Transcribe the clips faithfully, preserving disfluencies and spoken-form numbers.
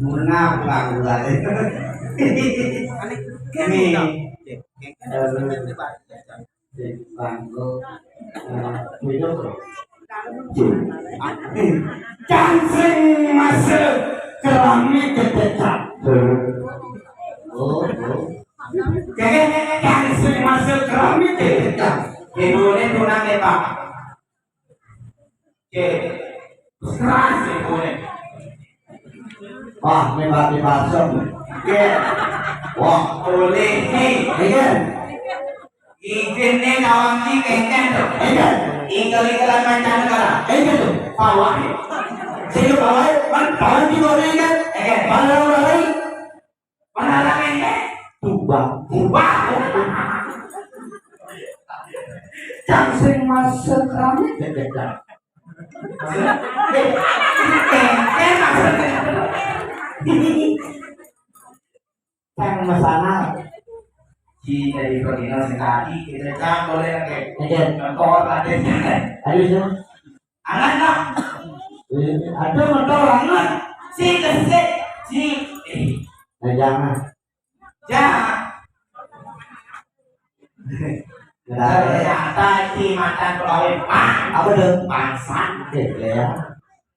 Munafik lah. Ini, eh, Bang, eh, itu, Cang sing masuk keramik kececak. Oh, oh. Oke, cang sing masuk keramik kececak. Ibu ini tunang ya, Pak. Oke. Keras ibu ini. Wah, ini Pak dipasang. Oke. Wah, boleh nih. Iya. Izin nih kawan nih kengken tuh. Iya. Ingkel-ingkelan mancanegara. Iya tuh. Bawah nih. Sini bawah, man, kawan di bawah ini kan. Iya. Mana orang lain? Mana orang ini? Tubang. Tubang. Cang sing masuk keramik deg-degan. Maksudnya? Eh, kengken maksudnya. Yang mesana. Di dari Torino sekali kita cang boleh pakai. Iya. Contoh ada. Aduh, ya. Angan, no? Eh, aduh, betul banget. Si kesek, si, eh. Eh, jangan. Jangan. Ternyata si mantan pegawai bank. Apa tuh? Bangsa. Eh, ya.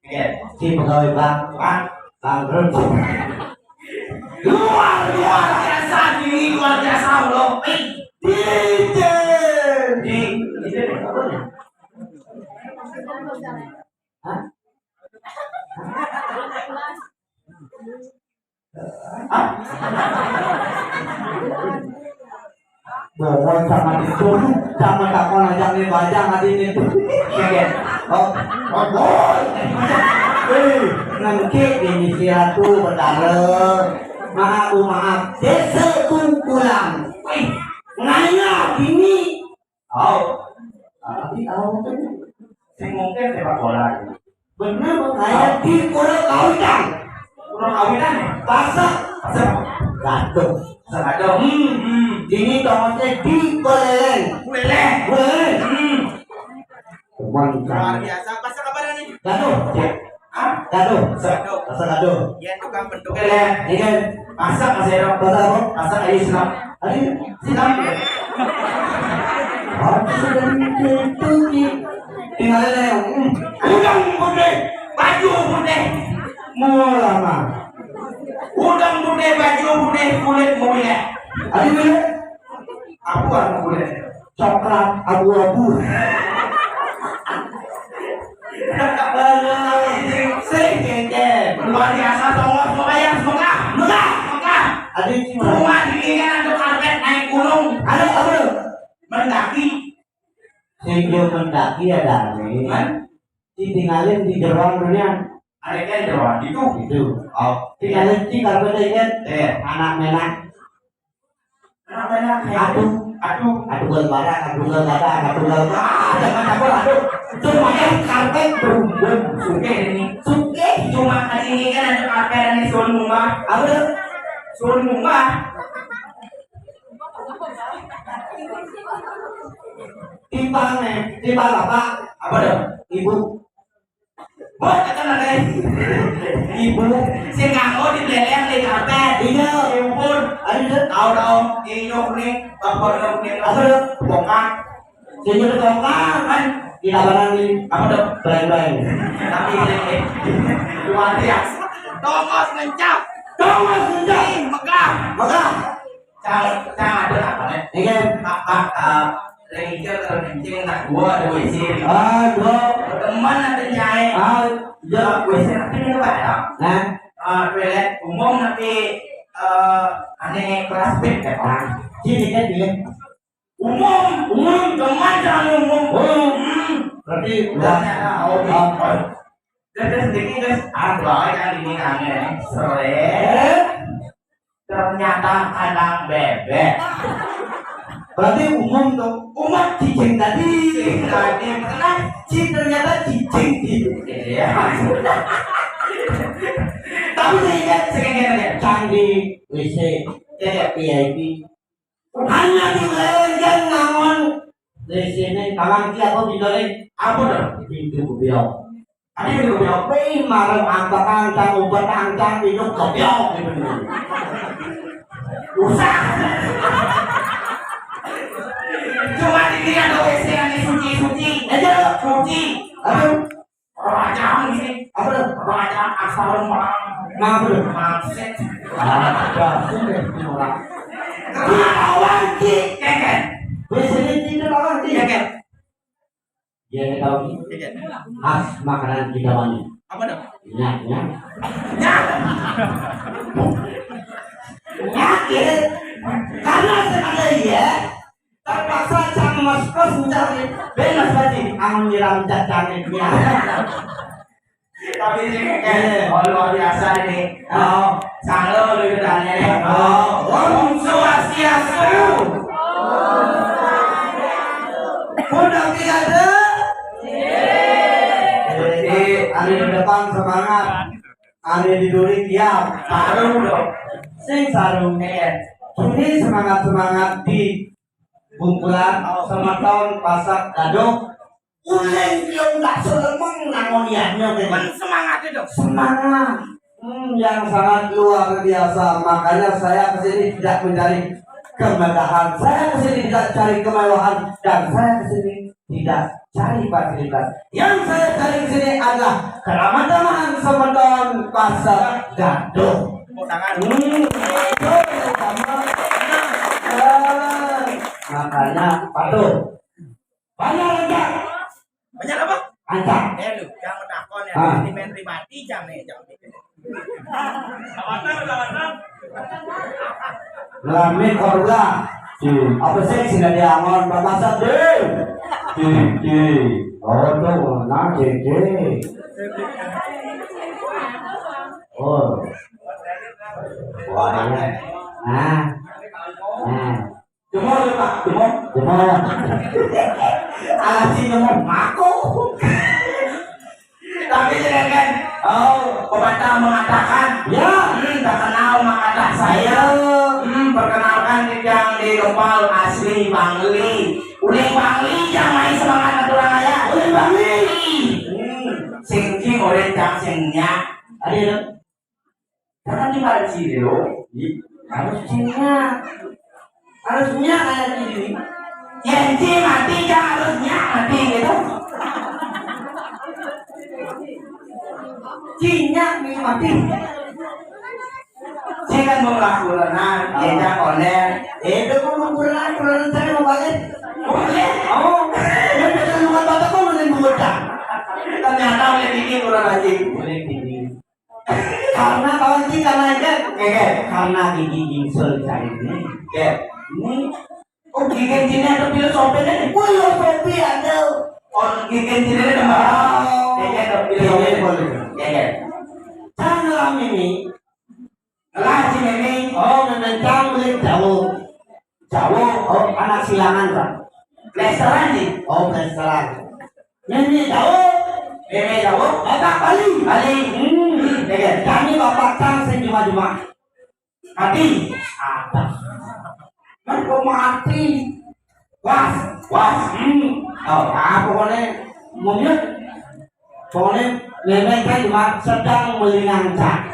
Iya. Si pegawai bank. Bank. Bangkrut. Luar, luar biasa, ini luar biasa, loh. Eh, D J. Di, di, apa nih? Hah? Hah? Bongol sama itu, sama takon aja nih, bajang tadi nih. Iya, iya. Oh, oh, boy. Eh, nengke ini si Ratu berdarah. Maaf, maaf. Desa Tungkulang. Wih, ngaya ini. Oh. Tapi tahu kan? Sing mungkin sepak bola. Bener, Bang. Kayak di Pura Kawitan. Pura Kawitan ya? Pasar. Pasar. Gaduh. Pasar Gaduh. Hmm, hmm. Ini tongosnya di Buleleng. Buleleng. Buleleng. Hmm. Cuman luar biasa. Pasar apa nih? Gaduh. Hah? Gaduh. Gaduh. Pasar Gaduh. Ya, tukang bentuk. Buleleng. Iya. Masak masih ada. Pasar apa? Masak ayo silam. Ayo silam. Apa dari itu nih? Tinggal aja yang, hmm. Udang putih, baju putih. Mula mah. Udang putih, baju putih, kulit mulia. Ayo dulu. Apa warna kulit? Coklat abu-abu. Sing kengken. Luar biasa, tongos, pokoknya Mekah. Mekah. Mekah. Aduh, cuma. Cuma di ini kan ada karpet naik gunung. Ada apa tuh? Mendaki. Sing yo mendaki ada nih. Hah? Ditinggalin di jeroan dunia. Ada kan jeroan itu? Itu. Oh, tinggalin di karpet kan? Iya. Anak menak. Anak menak. Aduh, aduh, aduh, gal barang, aduh, gal barang, aduh, gal barang. Ah, jangan takut, aduh. Cuma yang karpet berubah. Suke ini. Suke. Cuma hari ini kan ada karpet ini suruh rumah. Apa tuh? Suruh rumah. Timpal nih, timpal bapak. Apa dong? Ibu. Bos, kata nanti. Ibu. Sing nganggo di beleng di karpet. Iya. Ibu pun. Ayo, tahu dong. Inyok nih, bapak nih. Apa dong? Bongkar. Sing udah bongkar kan? Di labanan nih. Apa dong? Beleng-beleng. Tapi ini luar biasa. Tongos ngencap. Tongos ngencap. Megah. Megah. Cang, cang ada apa nih? Iya. Apa, eh, lagi kalau kencing nak gua ada W C. Ah, gua. Teman ada nyai. Ah, iya. W C tapi ini apa ya? Nah. Eh, toilet umum tapi, eh, aneh kelas B ya, Pak. Sini kan dia. Umum, umum, teman jangan umum. Umum. Hmm. Berarti udah. Udah, ya, oh, ah. Terus, terus, terus, ah, doa yang ini aneh. Seret. Ternyata kandang bebek. Berarti umum tuh. Umat cicing tadi. Cicing tadi. Karena ci-, ternyata cicing di. Iya. Tapi saya ingat, saya ingat, saya ingat. Candi, W C, iya, iya. V I P. Hanya di Lenggang namun di sini kawan ki apa pintu nih? Apa dah? Pintu kupiau. Ada yang bilang, "Wih, marem ambekan, cang ubat, cang, cang, minum kopiok," gitu. Usah. Cuma di sini ada W C yang suci-suci. Aja, suci. Aduh. Raja ini. Apa tuh? Raja asal rumah. Nah, apa tuh? Mangsit. Ada sih deh, orang. Kenapa wangi? Keket. W C ini tidak wangi. Keket. Dia tahu ni. Keket. Khas makanan kita wangi. Apa tuh? Nyak, nyak. Nyak. Nyak, ya. Karena saya kata iya, terpaksa cang mas kos mencari. Benar saja, ang nyiram cacangnya. Tapi ini kayak, oh, luar biasa ini. Oh, selalu lu tanya nih. Oh, Om Swastiastu. Pun tidak ada. Jadi, ada di depan semangat. Ada di duri tiap. Sarung dong. Sing sarung. Iya. Kini semangat-semangat di Bungkulan, semeton Pasak Gadok. Uleng dia nggak selemeng namoniannya, men semangat itu. Semangat. Hmm, yang sangat luar biasa. Makanya saya ke sini tidak mencari kemegahan. Saya ke sini tidak cari kemewahan. Dan saya ke sini tidak cari fasilitas. Yang saya cari ke sini adalah keramah-tamahan semeton Pasak Gadok. Tepuk tangan. Hmm, betul, sama. Eh, makanya patuh. Banyak rancak. Banyak apa? Rancak. Eh, lu, jangan takon ya. Ah. Ini main pribadi, jangan, jangan. Lami korula. Apa sih sih dia angon bermaksud deh? Cici. Oh, tuh, nah, cici. Oh. Wah, nah. Nah. Jemur, Pak, jemur. Jemur. Alah, si jemur, mako. Tapi jangan, oh, pepatah mengatakan, ya, hmm, tak kenal maka tak sayang. Hmm, perkenalkan, Kijang di Gempal asli Bangli. Uling Bangli, jangan main semangat aturan aja. Uling Bangli. Hmm, sing cing, orang cang sing nyak. Ada ya? Jangan dibanci dulu. Harus nyak. Harus nyak kayak gini. Yang ci mati, jangan harus nyak mati gitu. Cinyak nih mati. Saya kan mau laporan, nah, dia jangan online. Eh, itu mau laporan, laporan saya mau balik. Boleh. Oh, ya, kita lupa bapak kok mau bocah. Ternyata oleh bikin kurang aja. Boleh bikin. Karena kawan kita naik, ya? Oke, oke. Karena gigi gingsul cari ini. Oke. Ini, oh, gigi sini ada filosofi nih. Filosofi ada. Oh, gigi sini ada. Oh. Oke, oke, filosofi. Oke, oke. Kan ngelam ini. Ngelam sini. Oh, ngencang beli jauh. Jauh, oh, anak silangan, Pak. Plesteran, sih. Oh, plesteran. Mimi jauh. Mimi jauh. Bapak Bali. Bali. Hmm. Hmm, ya, ya. Kami bapak tang sing juma-juma. Mati. Apa? Kan kok mati? Was. Was. Hmm. Oh, apa pokoknya? Mungkin pokoknya memang kan cuma sedang melinangcang.